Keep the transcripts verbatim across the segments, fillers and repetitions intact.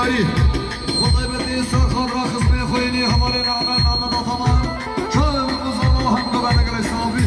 Bi taybetî serxwe ra xizmê xwe yînî hevalên Ehmed, Ehmed Ataman. Çavê min ku zana hem bibene gelek savî.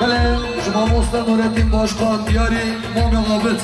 Belê, ji mamoste Nurettin Başkan diyarî Mamê Abid.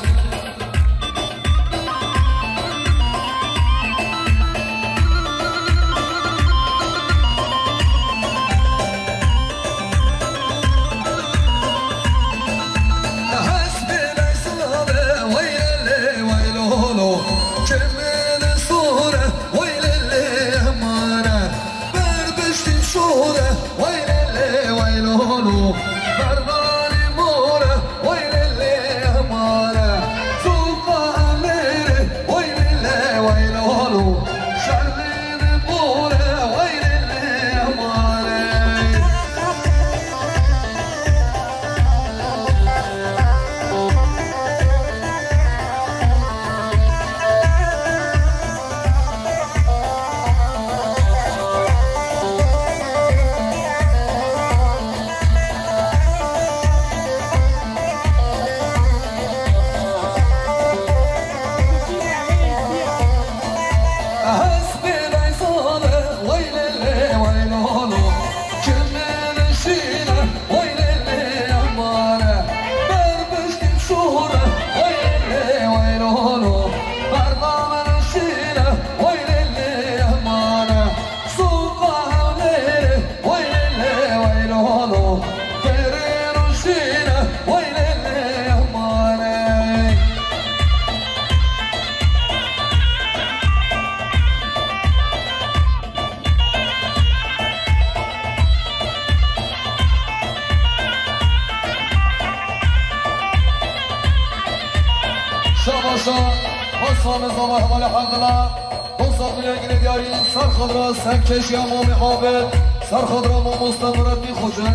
Şabaşa, Hasan Zava hevalê Haqila, Dosa Gulengine diyarî, ser xadra, ser keşiya Mamê Abid, ser xadra mamoste Nurettin Xoce.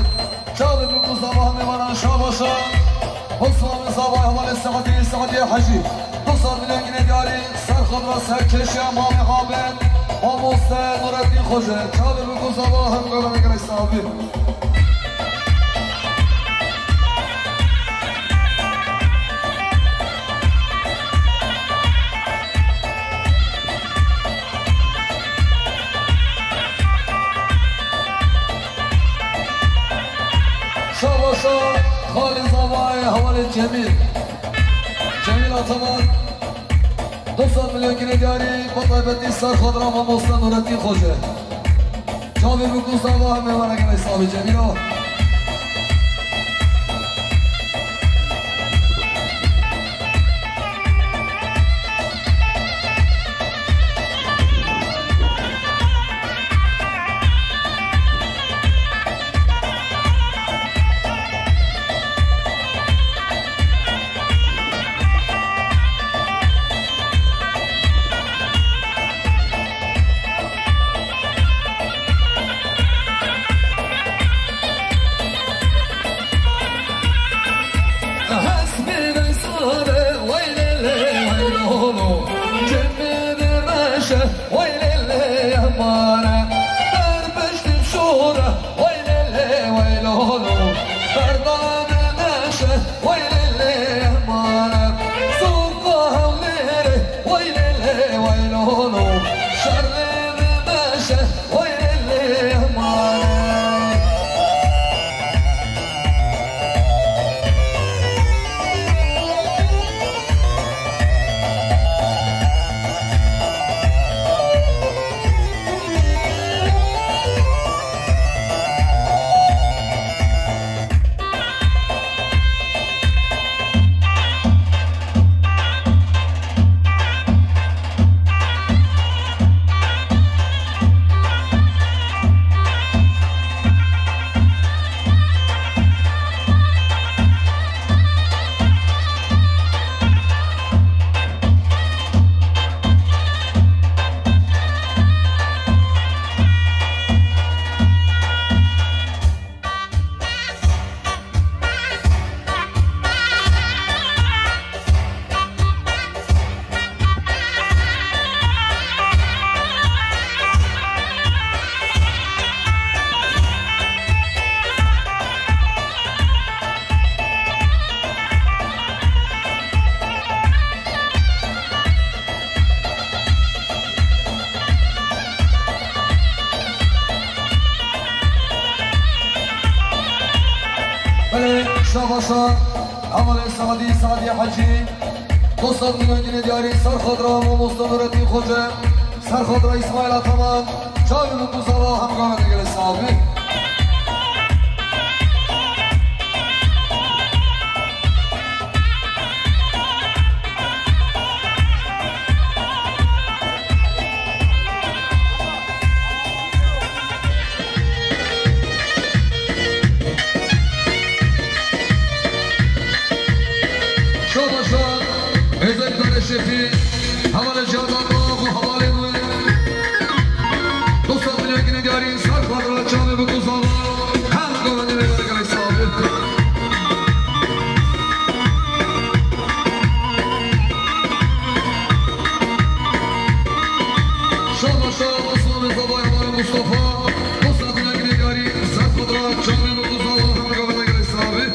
Çavê min ku zava hemê vana şabaşa. Xwesmamê zava hevalê Sehdî, Sehdî Hecî. Du sed milyon ginê diyarî, ser xwe dira ser keşiya Mamê Abid. Mamoste Nurettin Xoce. Çavê min ku zava hem gavene gelek savî. Şabaşa xalê zavayê hevalê Cemîl. Cemîl Ataman. Du sed milyon ginê diyarî, bi taybetî ser xwe dira mamoste Nurettin Xoce. Çavê min ku zava hemê were gelek savî Cemîlo. Paşa, hevalê Sadî, Sadî Hecî, dosta Dînagînê diyarî, ser xatira mamosta Nurettin Xoce, ser xatira Îsmaîl Ataman, çavê min ku zava hem gavên gelê sabi. Şabaşa, Hêzek Dare Şefî, hevalê Cadan Bax û hevalê wê. Dosta Dînagînê diyarî, ser xatira çavê min ku zava, hem gavên gelê sabi. Şabaşa, Osmanê zavayê hevalê Mustafa, dosta Dînagînê diyarî, ser xatira çavê min ku zava, hem gavên gelê sabi.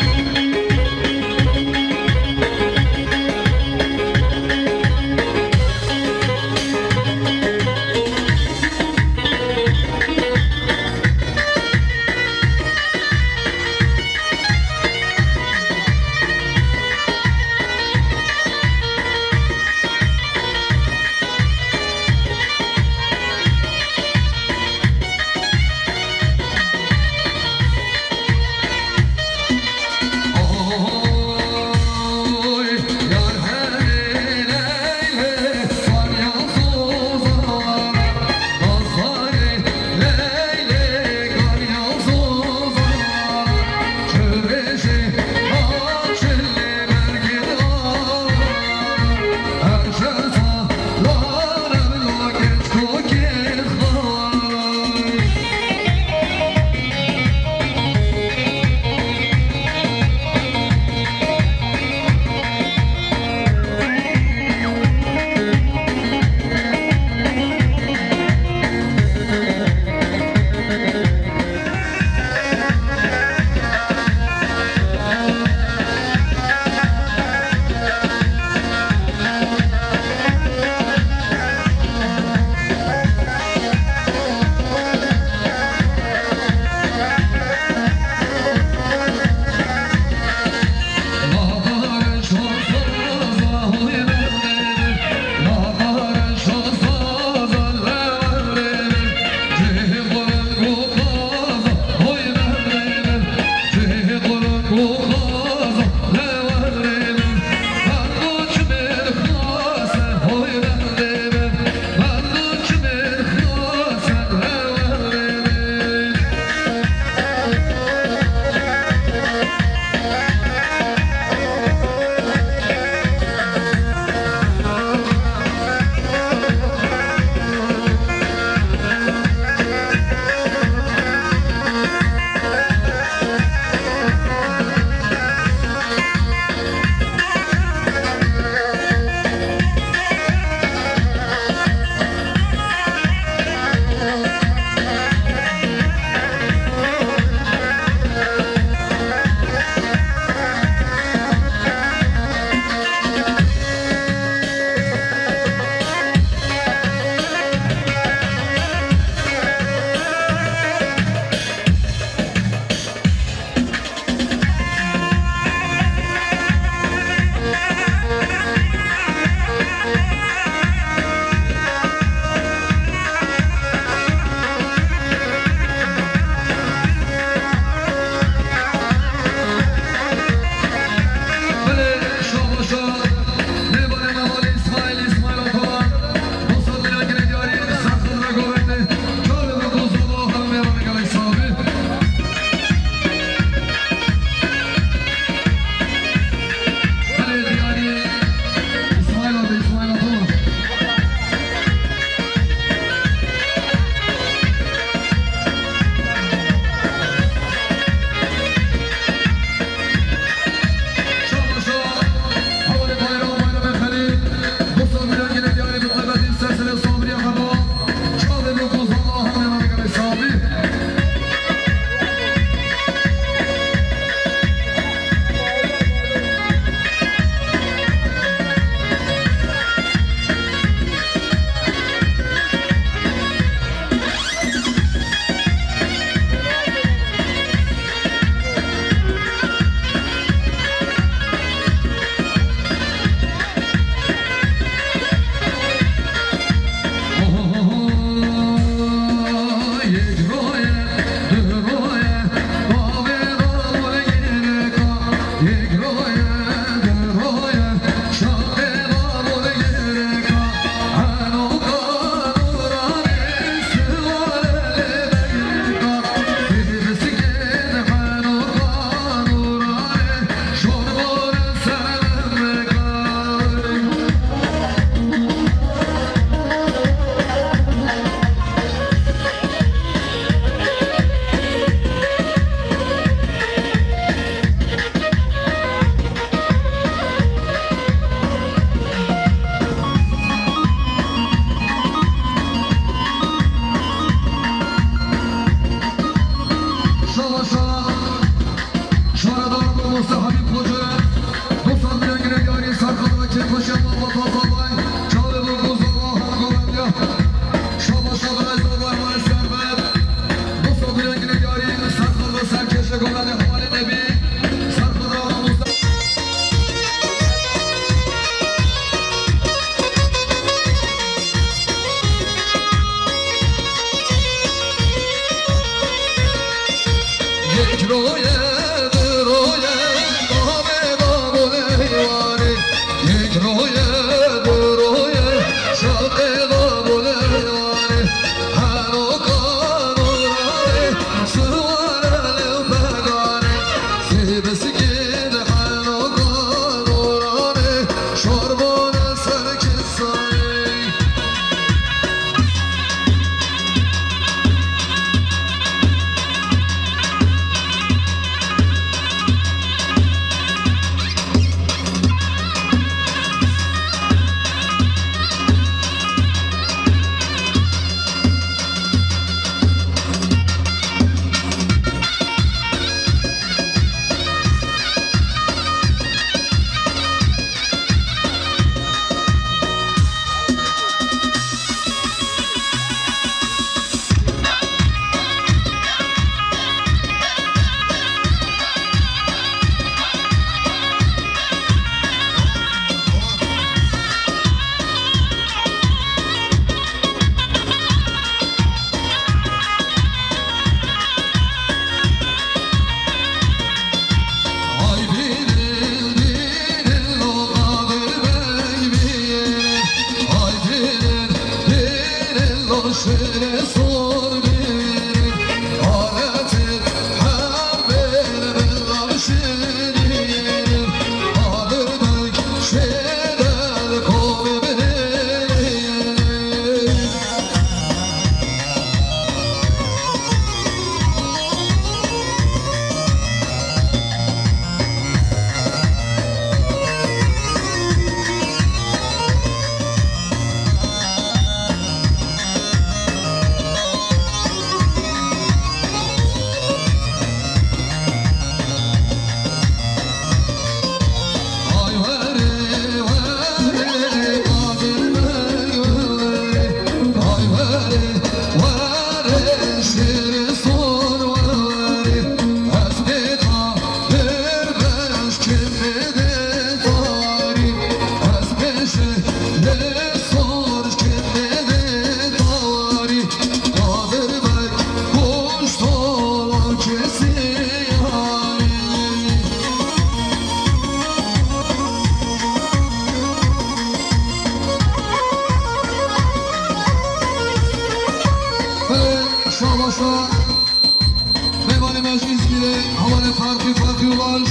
Mêvanê me ji Îzmîrê, hevalê ferqî ferqî û baş.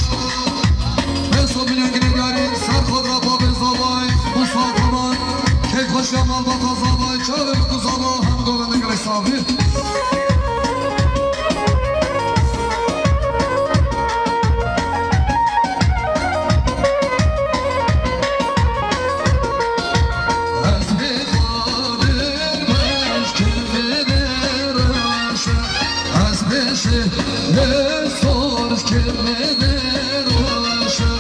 Hêso milyon ginê diyarî, ser xwe dira babê zavay, Musa Kaman. Keyfxweşiya malbata zavay, çavê min ku zava, hem govendê gelek savî. Ez bê Xwedê meşkê bê reş e, ez bê şê bê sor kê bê reş e.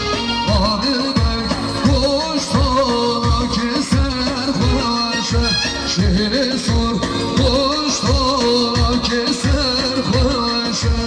Xwedê bek goştara kê ser xweş e. Şêrê sor, goştara kê ser xweş e.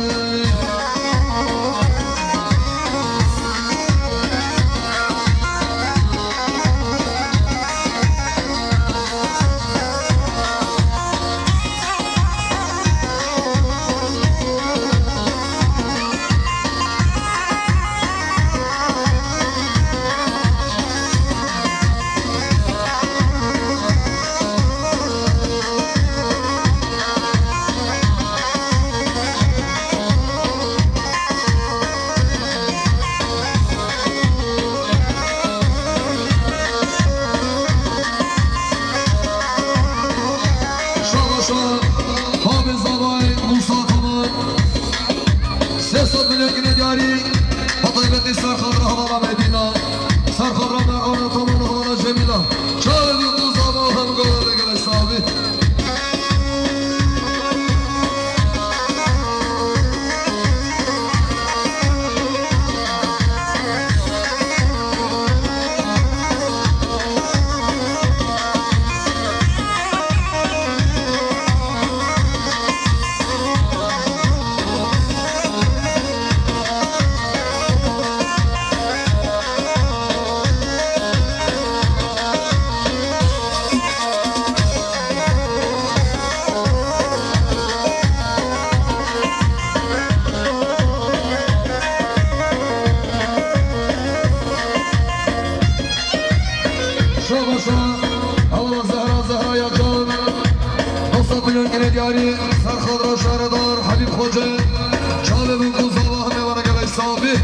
Şabaşa, Habê Zavay, Musa Kamal. Sê sed milyon ginê diyarî, bi taybetî ser xatira hevala Medîna, ser xatira Mer'ana, Tamana, hevala Cemîla. Çavê min ku zava hem gora de gelek savî. Şabaşa, Allah Zehra, Zehra ya can. Dosta milyon ginê diyarî, ser xatira şaredar Habîb Xoce. Çavê min ku zava hemê vana gelek savî.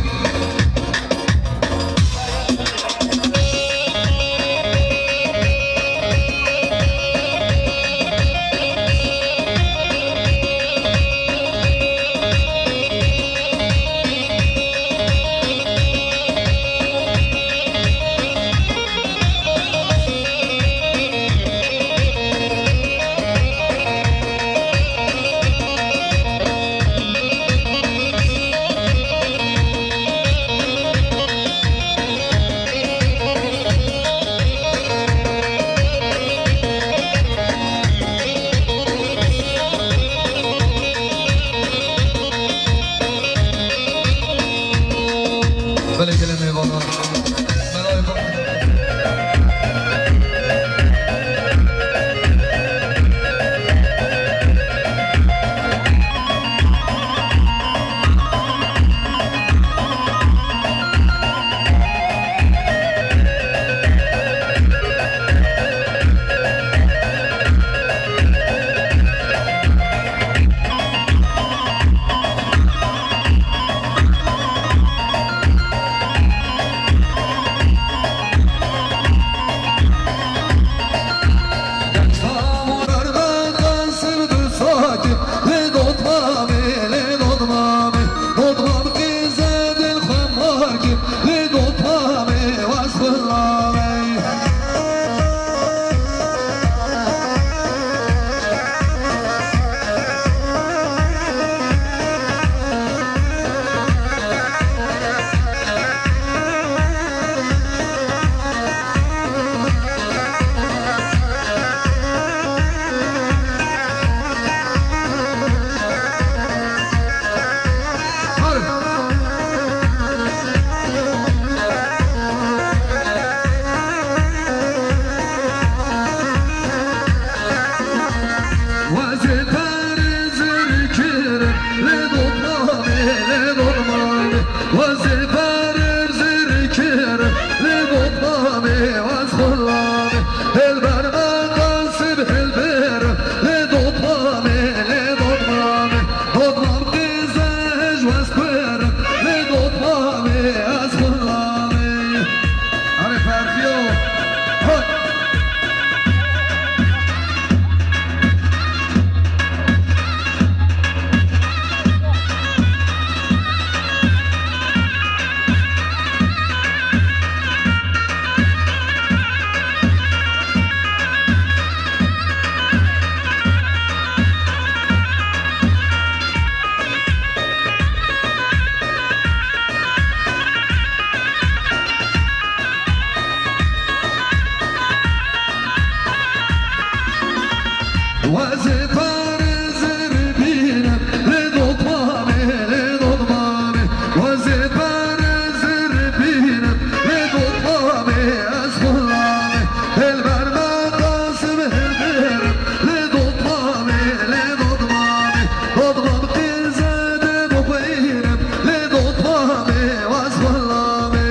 Wezê parêzir bînim lê dotmamê, lê dotmamê. Wezê parêzir bînim lê dotmamê, ez xulamê. Hêlber me qasim hêlberim lê dotmamê, lê dotmamê. Dotmam qîze de dopeyrim lê dotmamê, wez xulamê.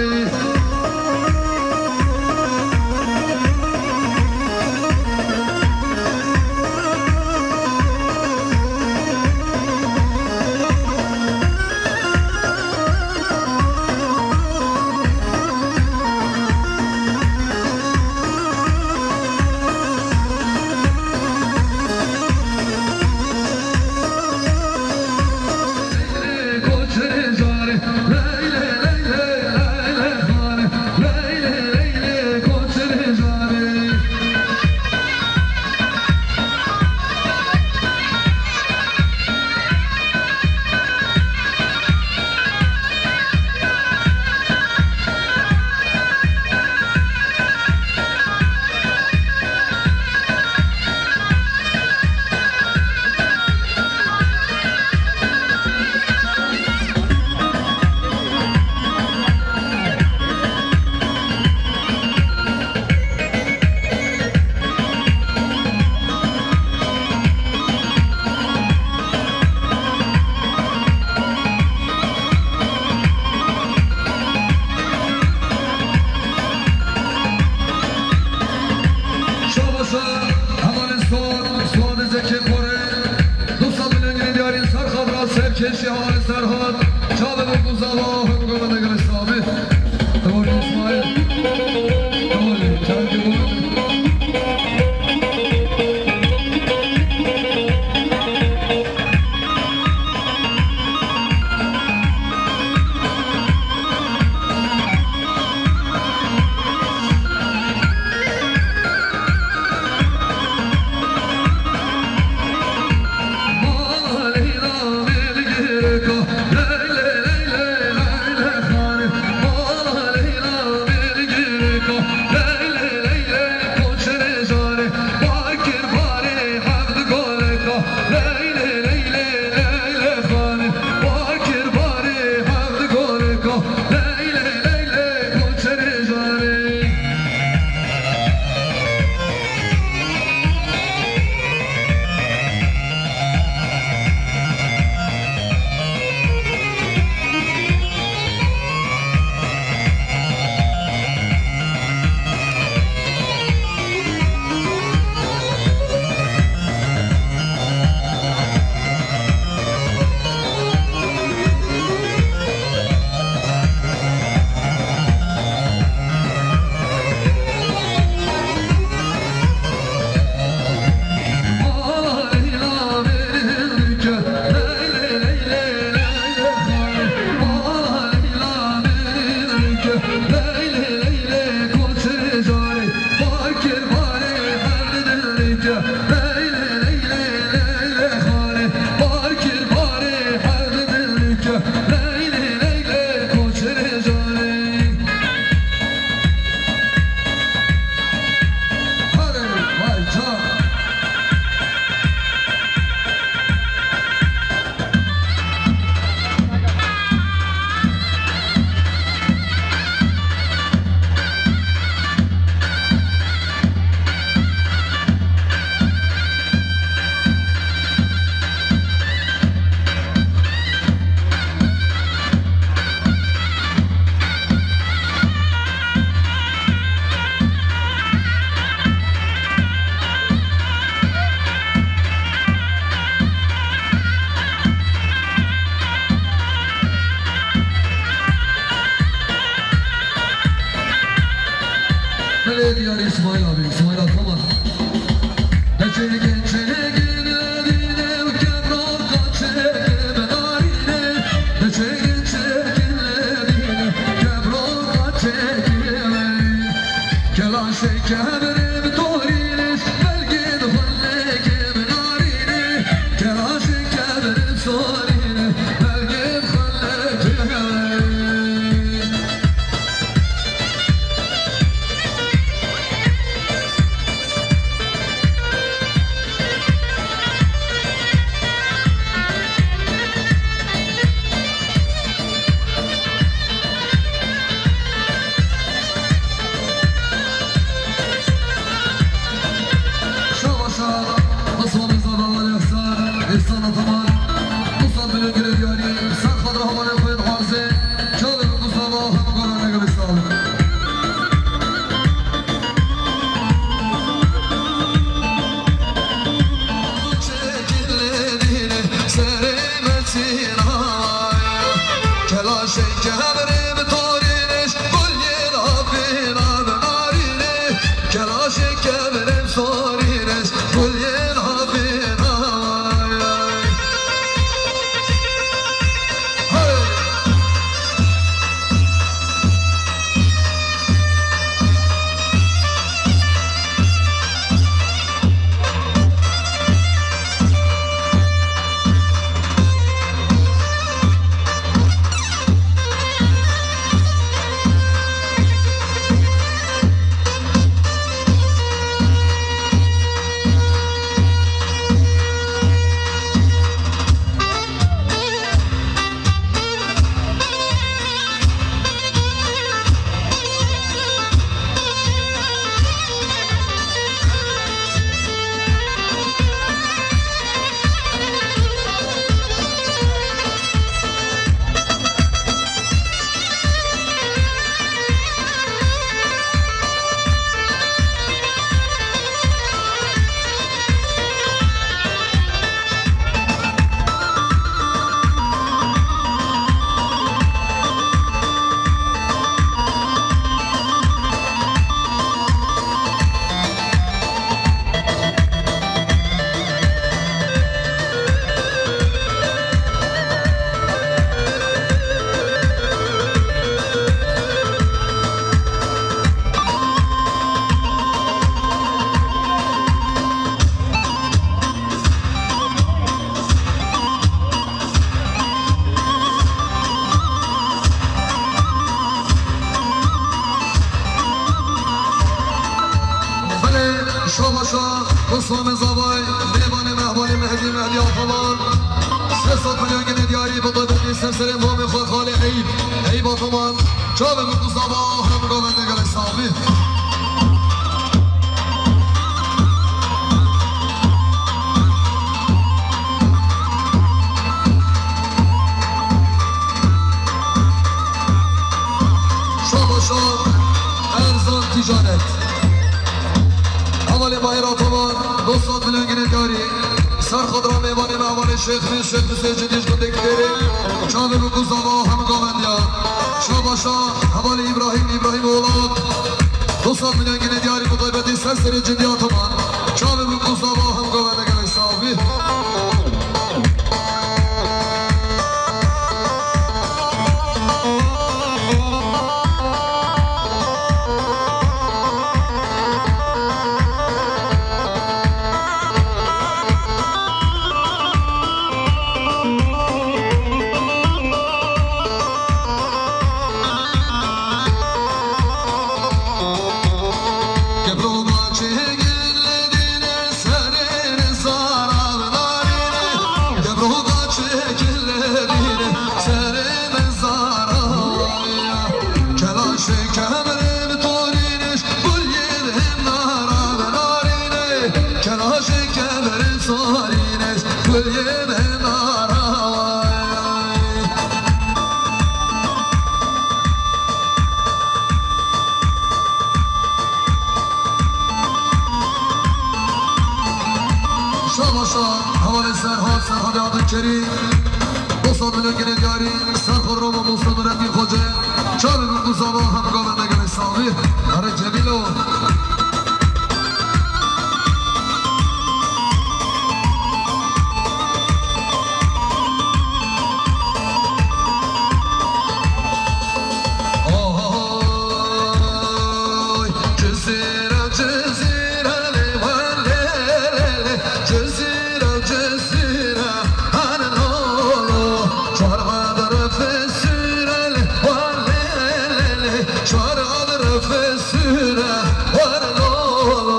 Şabaşa, hevalên Suad, Suadê Zekê Porê, dosta bilengirî diyarîn Serxad ra, serkêşî hevalê Serxad, çavê bi guzava, hukmê me negere sabî. Tewalî Îsmaîl, tewalî, çavê bi Kemerê bi torînê, gul yên havîna bi narînê. Kelaşê kemerê bi torînê, gul yên havîna. Hey! Belê, şabaşa, Osman Zavay, mêvanê mehvanê Mehdî, Mehdî Ataman. Sê sed milyon gine diyarî, bi taybetî ser serê mamê xwe xalê Eyîb, Eyîb Ataman. Çavê min ku zava hem govende gelek sax bî. Şabaşa Erzan Ticaret. Hevalê Mahir Ataman, doh sed milyon gine diyarî. Ser xwe dira mêvanê me hevalê Şêx Fîz, Şêx Fîzê cidî ji gundê Kitêrê. Çavê bi ku zava hem govendiya. Şabaşa hevalê Îbrahîm, Îbrahîm Oğlak. Doh sed milyon gine diyarî bi taybetî ser serê cidî Ataman. Çavê bi ku zava hem govende gelek sax bî. Kebroga çê gilê dîne serê zara narîne. Kebroga çê gilê dîne serê zara. Kelaşê kemerê bi torîne, gul yên nara bi narîne. Kelaşê kemerê bi torîne, gul yên nara. Şabaşa hevalê Serhat, Serhatê Adil Kerî. Doh sed milyon gine diyarî, Serhat Roma, Musa Nurettin Xoce. Çavê min ku zava hem govende gelek sax bî. Erê Cemîlo. Oy, Cizîre, Cizîre, lê wan lê, lê, lê, Cizîre, Cizîre, hane nolo, çar qadre fesîre, lê wan lê, lê, lê, çar qadre fesîre, hane nolo.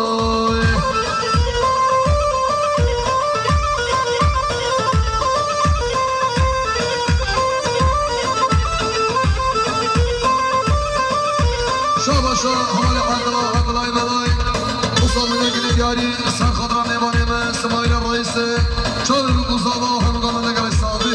Şabaşa, hevalê Aqila, Aqilay Melay. Usta Milê Gilê Diyarî, ser xatira mêvanê me, Simayîlê Reîsê. Çavê min ku zava hem govende gelek sax bî.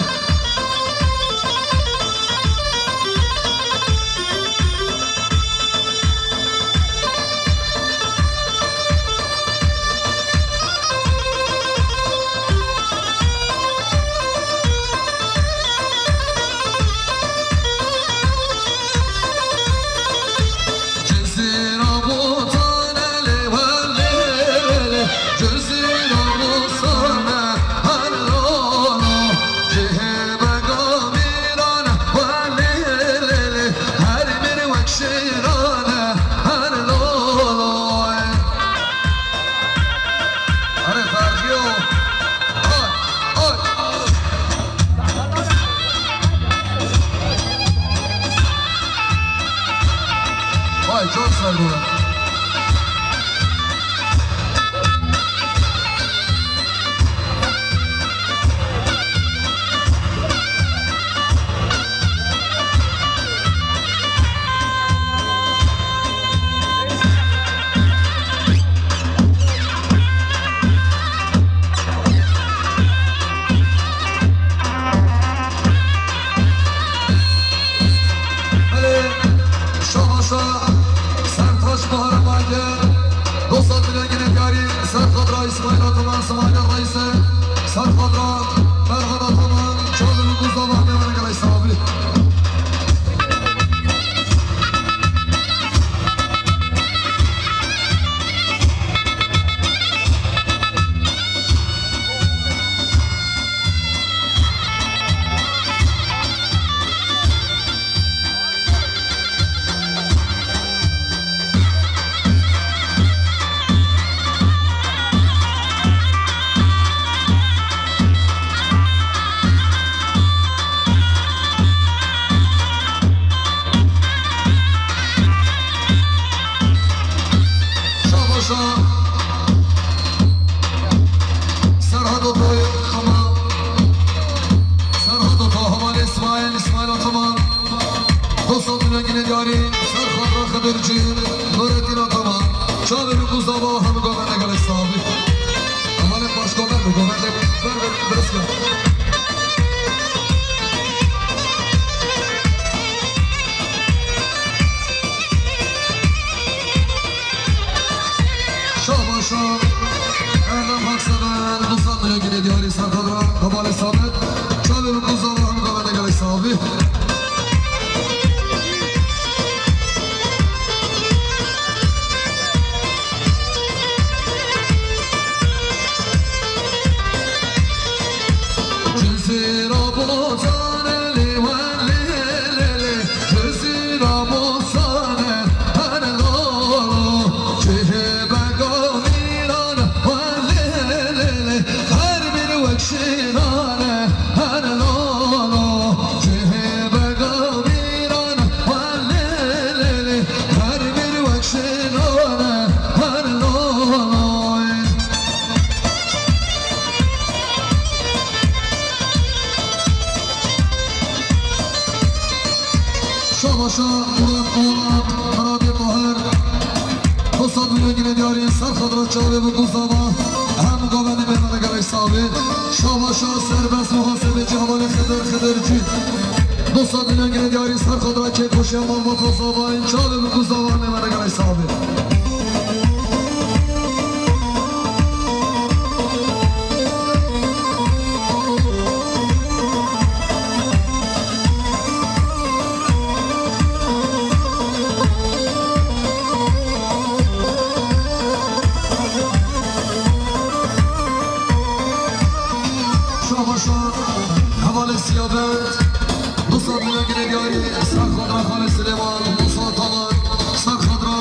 Ay, ay. Vay, çok sardı. Belê, şabaşa Sertaç Bahar Mage, dosta dilengine diyarî, Serxadra İsmail Ataman, Sımaya Reise, Serxadra Ferhat Ataman, Çalın Buzda Mahmut Emre Galay Sabri. Şabaşa Serhat Otoy, Hama. Serhat Otoy, Hamal İsmail, İsmail Ataman. Dostlar, dilengine diyarî, Serhat Xedirci, Nurettin Ataman. Çavê min Buzda Bava, hemû govende gelek sax bî. Hevalên baş govende, govende ber ber, ber ber. Şabaşa Erdem Haksever, Musa Milogine diyarî Serxadra, Hevalê Samet, Çavê min Buzda Bava, hemû govende gelek sax bî. Cizîra Botanê lê wen lê lê lê, Cizîra Botanê her lolo, cihê bega mîran wen lê lê lê, her bir wek şîran e her lolo, cihê bega mîran wen lê lê lê, her bir wek şîran e her lolo. Şabaşa Murat Oğlan, Murat Tahir. Dostlar, dilengine diyarî, Serxadra Çavê min Buzda Bava, hemû govende mêmene gelek sax bî. Şabaşa serbest muhasebeci Hevalê Xedir Xedirci. Dostlar, dilengine diyarî, Serxadra Keyfxweşiya Malbata Zavayî, Çavê min Buzda Bava, mêmene gelek sax bî. Şabaşa Hevalê Siyabet, Musa Dilengine diyarî, Serxadra Xalê Silêman, Musa Talan, Serxadra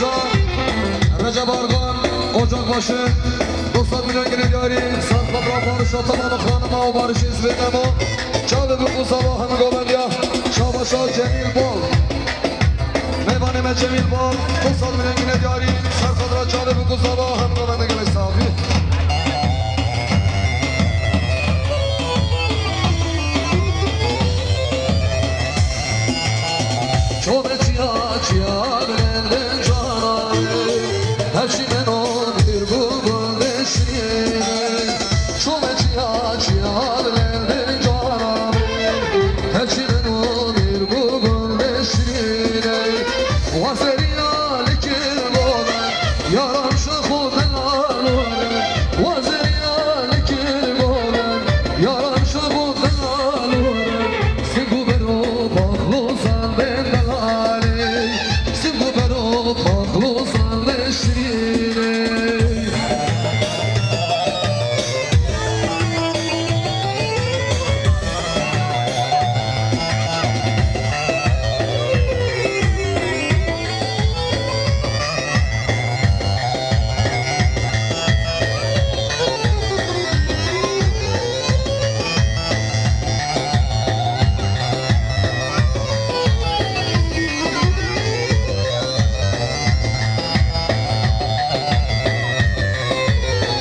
Recep Argan, Ocakbaşı, dost milyon günü diyari, Sarkıbra Barış Ataman, hanıma o Barış İzmir'de mi? Çalı bu kuzava hem govendiya, Şabaşa Cemil Bol. Meyvanê me Cemîl Bal, dost milyon günü diyari, Sarkıbra Çalı bu kuzava hem govendiya gelek safi. Ço me çiya çiya bilendin cana me, her çi meno bir bu gul deştine. Ço me çiya çiya bilendin cana me, her çi meno bir bu gul deştine. Wazeriya likir gome, yaran şixu delal were. Wazeriya likir gome, yaran şixu delal were. Singu bero paxlozan ben delalê. Singu bero paxlozan ben şirînê.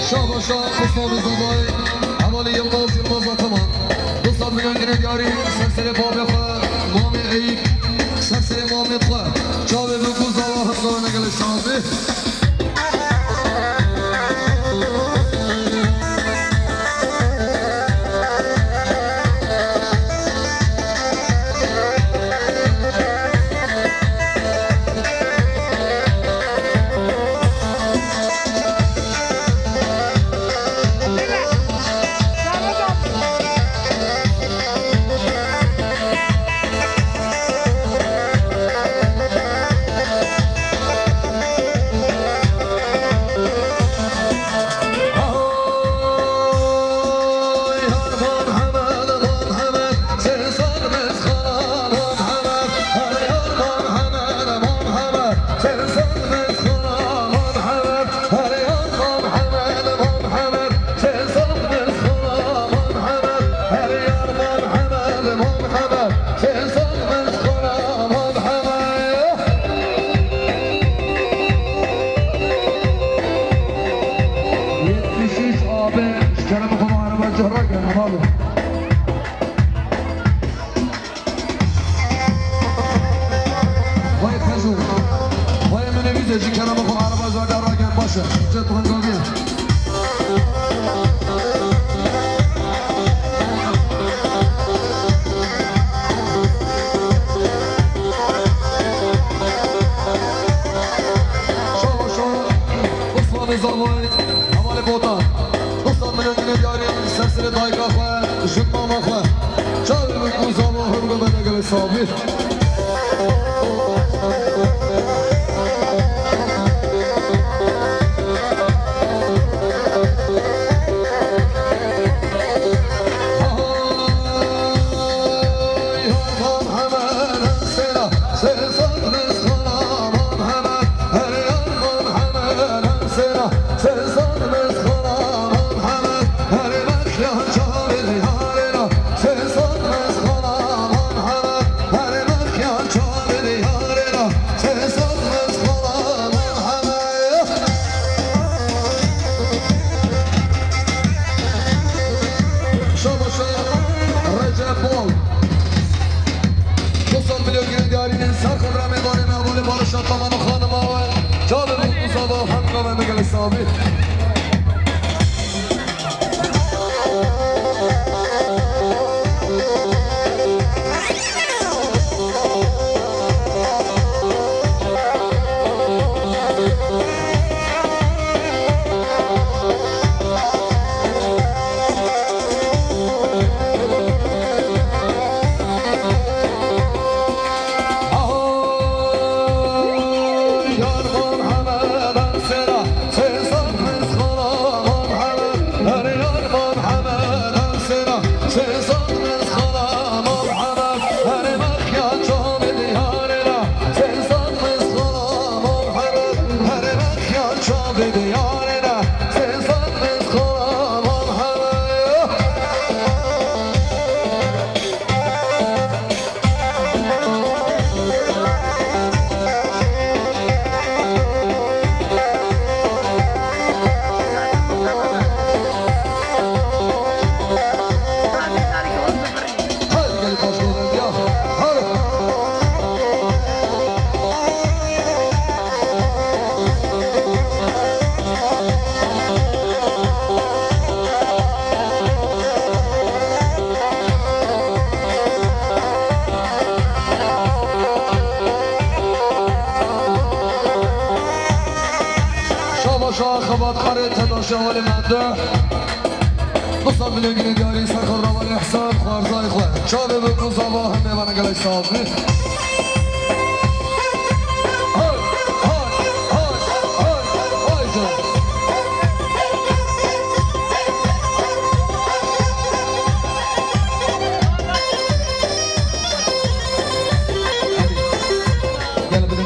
Şabaşa Mustafa Zavay, Hevalî Yılmaz, Yılmaz Ataman. Dostlar, milyon günü diyari, ser serê babê xwe, Mamê Eyüp, ser serê mamê xwe. Çavê bi ku zava hevzana gelek sazi. Yetmiş üç abi, ji kerem xwe araba cihra gel, hevalî. Vay Pejû. Vay minibüse, ji kerem xwe araba zade ragen baş e. Cet rangaviye. Şava şava. Osmanê Zavayê. Hevalê Botan. Dostlar, milyon günü diyarî, ser serê dayika xwe, jin mama xwe. Çavê min ku zava hurgo me negele sabî. Şabaşa Recep Bol. Dostlar, milyon günü diyarî, ser xwe bi remê danê me, hevalê Barış Ataman û xanima we. Çavê min ku zava hem gavê me gelê sabî. Şax xebatkarê tedaşa welê mende. Du sed milyon ginê diyarî ser xwe ravalê Ehsan, xwarzayê xwe. Çavê bi ku zava hemê vana gelek sax bî. Hay, hay, hay, hay, hay can. Gel bir de.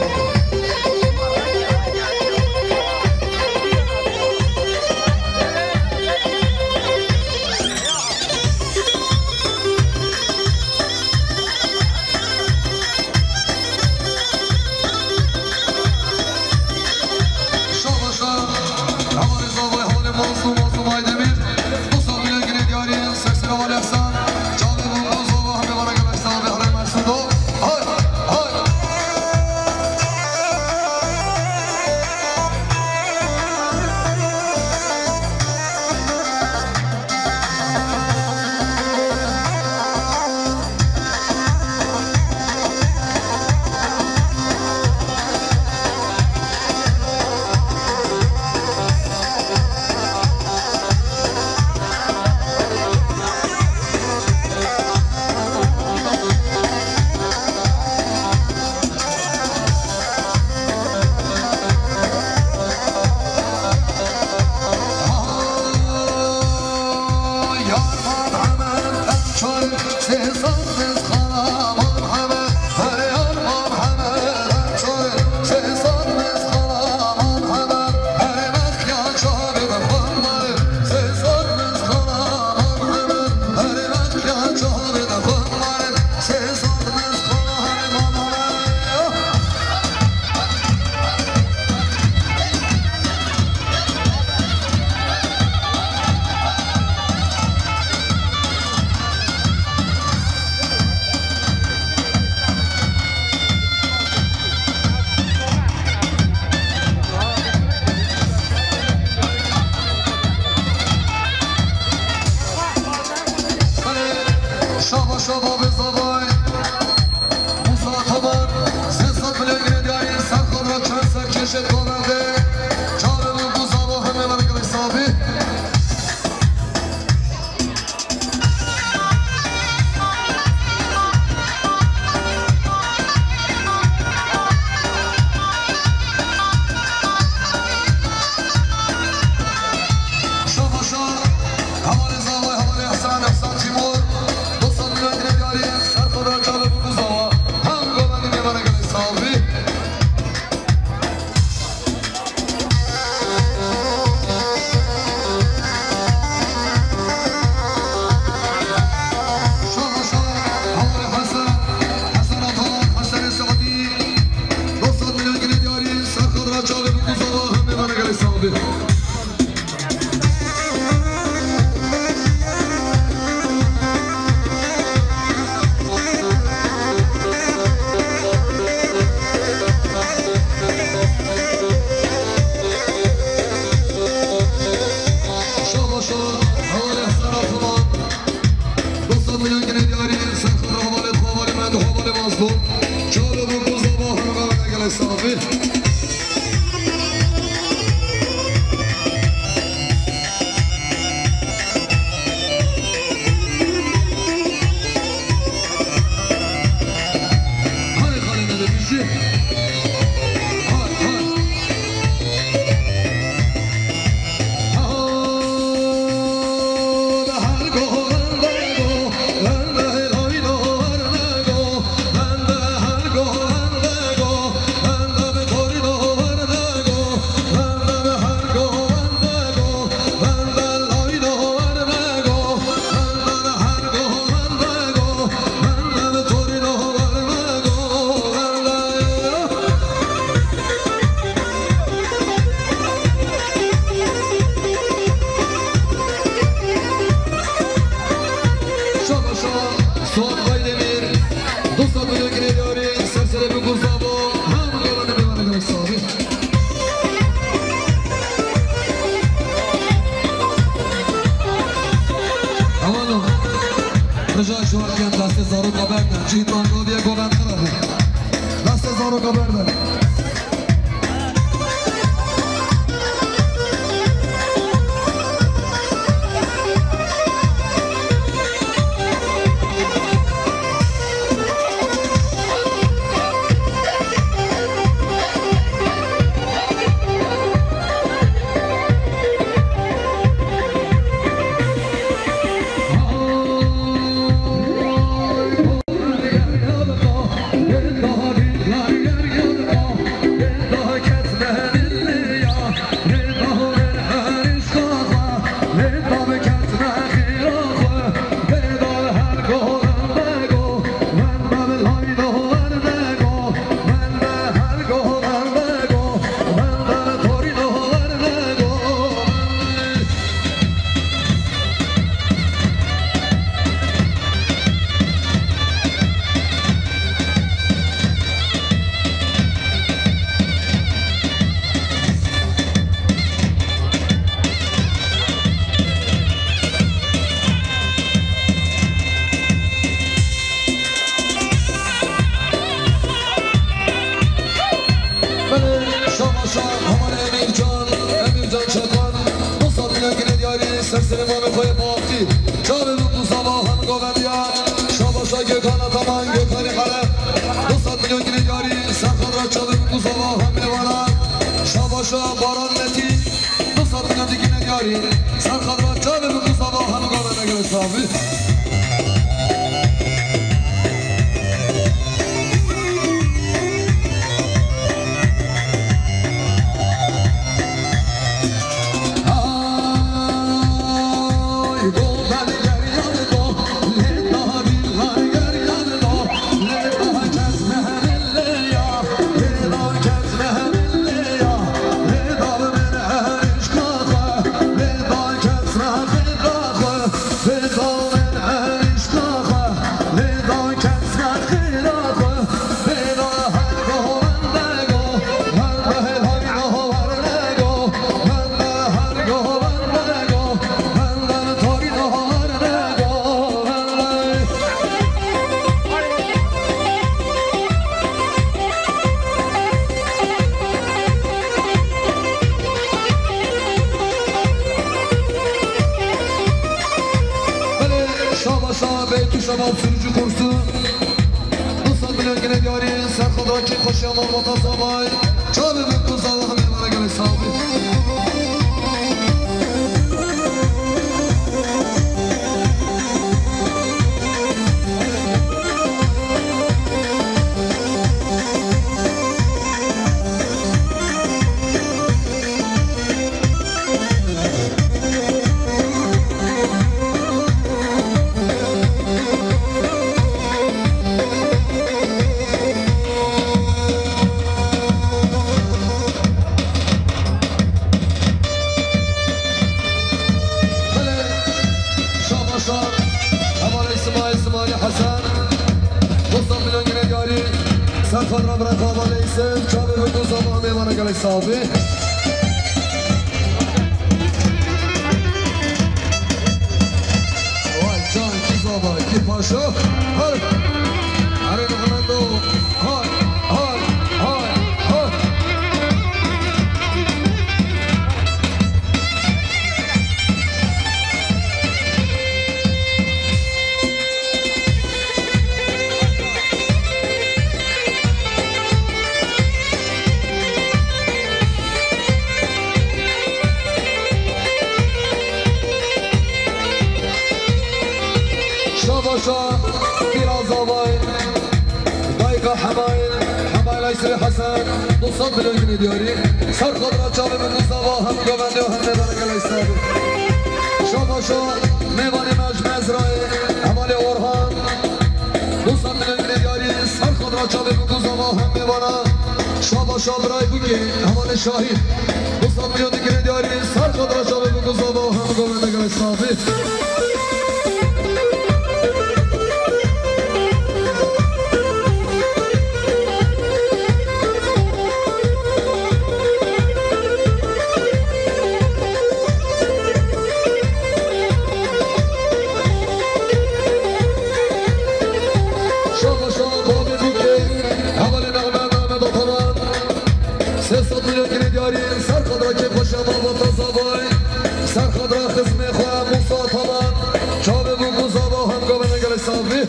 Şabaşa, hevalê zavay, hevalê Mazlûm, Mazlûm Aydemîr, dosta milyon ginê diyarî, sersera hevalê Ehsan, çavê bû, bû zava, hemê vana gelek sax bî, herê Mersin do. Hay, hay. Şaba şaba be zavay. Musa Ataman, sê sed milyon ginê diyarî, ser xwe re çend serkêşê Kovendê, çavê min ku zava hemê vana gelek sax bî. Şaba şa, hevalê zavay, hevalê Ehsan, Ehsan Timur, dosta milyon ginê diyarî, ser xwe re çavê min ku zava. Hem Kovendê hemê vana gelek sax bî. Şaba şa, hevalê Ehsan Ataman. Dosta milyon ginê diyarî, ser xwe re hevalê xwe, hevalê me, hevalê Mazlûm. Çavê min ku zava hemê vana gelek sax bî. Hay xalê me de bijî. Hay, hay. Şaba şaba, Suat Baydemir, dosta milyon ginê diyarî, serserê bi ku zava, hem Kovendê hemê vana gelek sax bî. Aman, rica ji we dikim destê zaroka berdin. Cî tangoviye govend xirab bû. Destê zaroka berdin. Heman Emîrcan, Emîrcan Çekan, du sed milyon gine diyarî, ser serê mamê xwe yê bavkî. Çavê min ku zava hem govendiya, şabaşa Gökhan Ataman, Gökhanê Ereb, du sed milyon gine diyarî, ser xadra çavê min ku zava hem mêvana, şabaşa Baran Metî, du sed milyon dî gine diyarî, ser xadra çavê min ku zava hem govende gelek savî. Belê, şabaşa Beytû Şebab sürücü kursu. Du sed milyon gine diyarî, ser xwe dira kê xweşiya malbata zavay. Çavê min ku zava hemê vana gelek savî. Belê, şabaşa, hevalê Simayê, Simayê Hesen, dostan milyon gine diyarî, ser xwe dira bira hevalê Yusuf, çavê min ku zava hemê vana gelek savî. Vay can, kî zava, kî paşo. Her, her Fernando. Hay, hay, hay, hay. Şabaşa, biraz avay. Dayka Hemayê, Hemayê Laysirê Hesen, du sed milyon gine diyarî. Ser xwe dira çavê min ku zava hem govendê û hem mêvana gelek savî. Şabaşa, mêvanê me ji Mezrayê, hevalê Orhan. Du sed milyon gine diyarî, ser xwe dira çavê min ku zava hem mêvana. Şabaşa birayê Bûkê, hevalê Şahî. Du sed milyon dî gine diyarî, ser xwe dira çavê min ku zava hem govende gelek savî. Şabaşa bavê Bûkê, hevalê Nexme Mehmet Ataman. Sê sed milyon gine diyarî, ser xwe dira kê xweşiya malbata zavay. Ser xwe dira xizmê xwe Mûsa Ataman. Çavê bû ku zava hem govende gelek savî.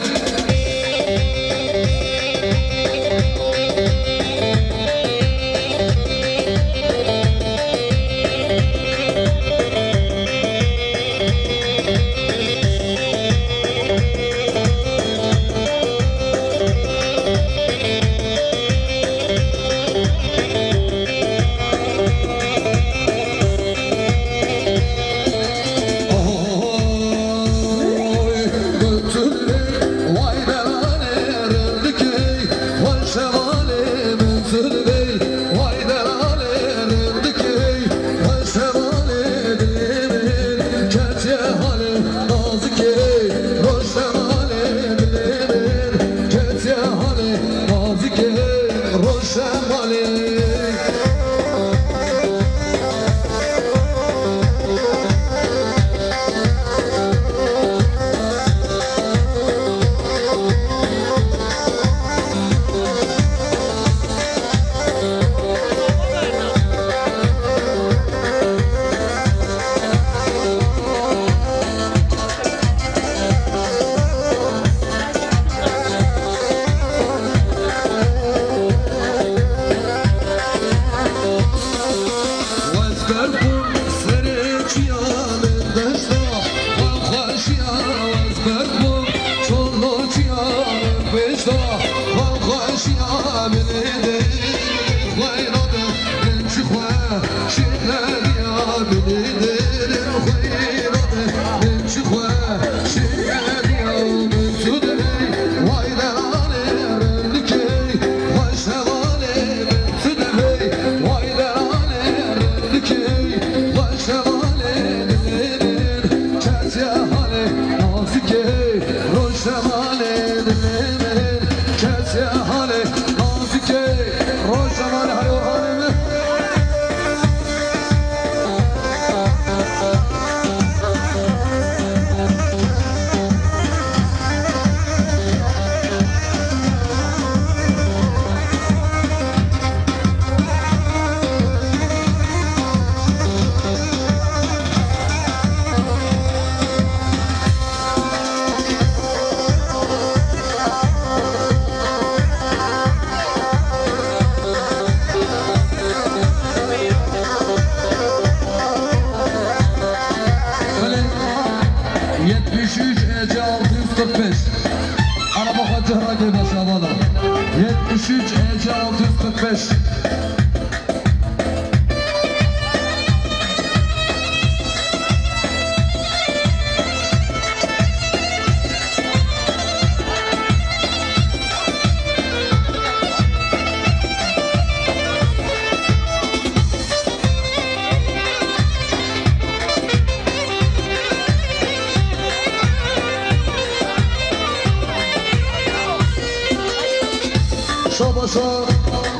üç E C altı yüz kırk beş. Şabaşa,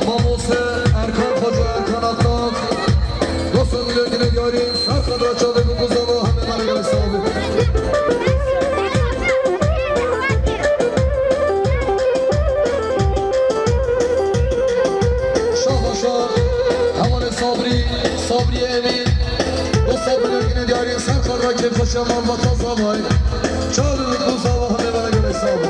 mamoste Erkan Hoca, Erkan Aktak. Dostum, döküne diyarim, sarkada çalı bu kuzava, hemen ara gelsin abi. Şabaşa, hevalê Sabri, Sabri Emin. Dostlar, bu döküne diyarim, sarkada keyf hoşa, malbata zavay. Çalı bu kuzava, hemen ara gelsin abi.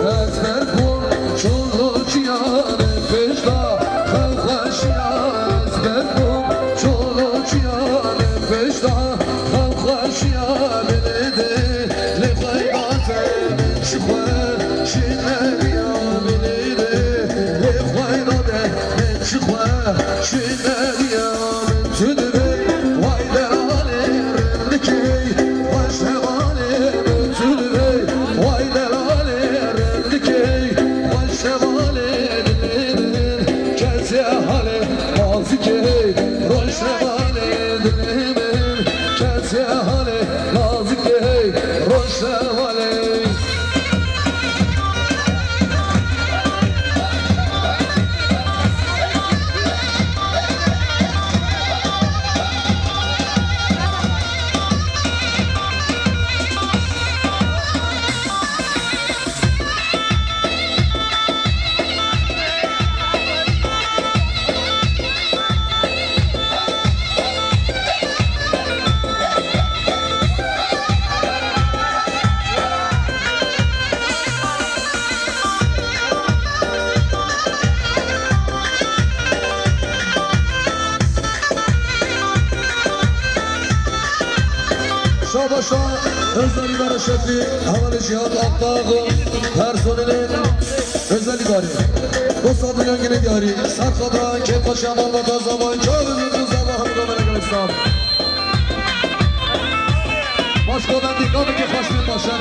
Ez ber bûm çolokî yanê pêşda xew xweşiya, ez ber bûm çolokî yanê pêşda xew xweşiya bilê dê lê xweyda te min çi xwe şîneriya bilê dê lê xweyda te min çi xwe şîneriya min tu dibê way delalê rindikê xweş hevalê min tu dibê way delalê rindikê xweş hevalê dilê min kesê halê nazikê roj hevalê dilê min kesê halê nazikê roj hevalê. Şabaşa özel idare şefi Hevalê Cihat Akdağ, personelin özel idare. Dostlar, bu yangını diyari. Sarkada, Kepaşa, Malbata, Zavay, Çağrı, Zavay, Hamid, Ömer, Ömer, Sağ. Başka ben dikkat edin, başlayın başa.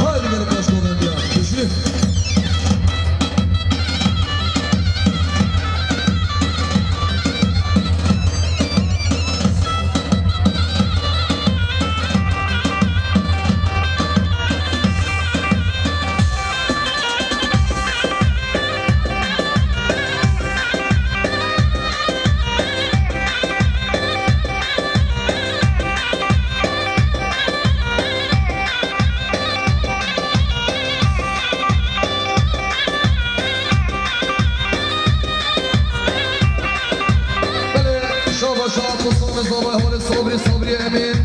Haydi gelin başka oynayalım ya. Güçlü. Belê, şabaşa, Kusum, Zava, Hevalê Sabri, Sabri Emin.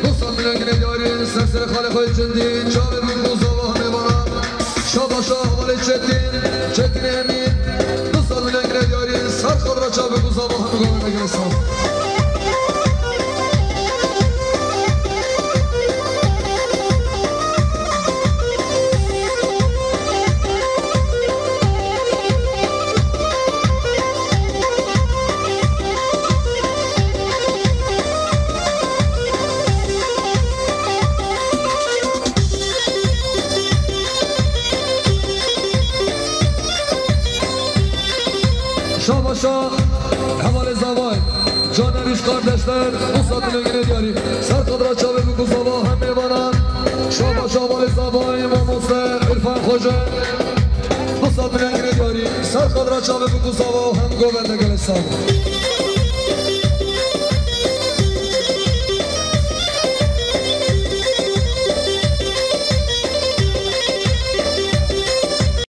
Dostlar, milyon yine diyarı, serseri Xalê Xwê Cindî, çavê min ku Zava hemê vana. Şabaşa, Hevalê Çetin, Çetin Emin. Dostlar, milyon yine diyarı, sar kadra çavê ku Zava hemê vana, gelê sağ. Şabaşa, Hevalê Zavay. Caner iş kardeşler, bu satın ögüne diyari. Ser kadra çavê min ku Zava hemê vanan. Şabaşa Hevalê Zavay, mamoste İrfan Xoce. Bu satın ögüne diyari. Ser kadra çavê min ku Zava hem govende, gelê sağ.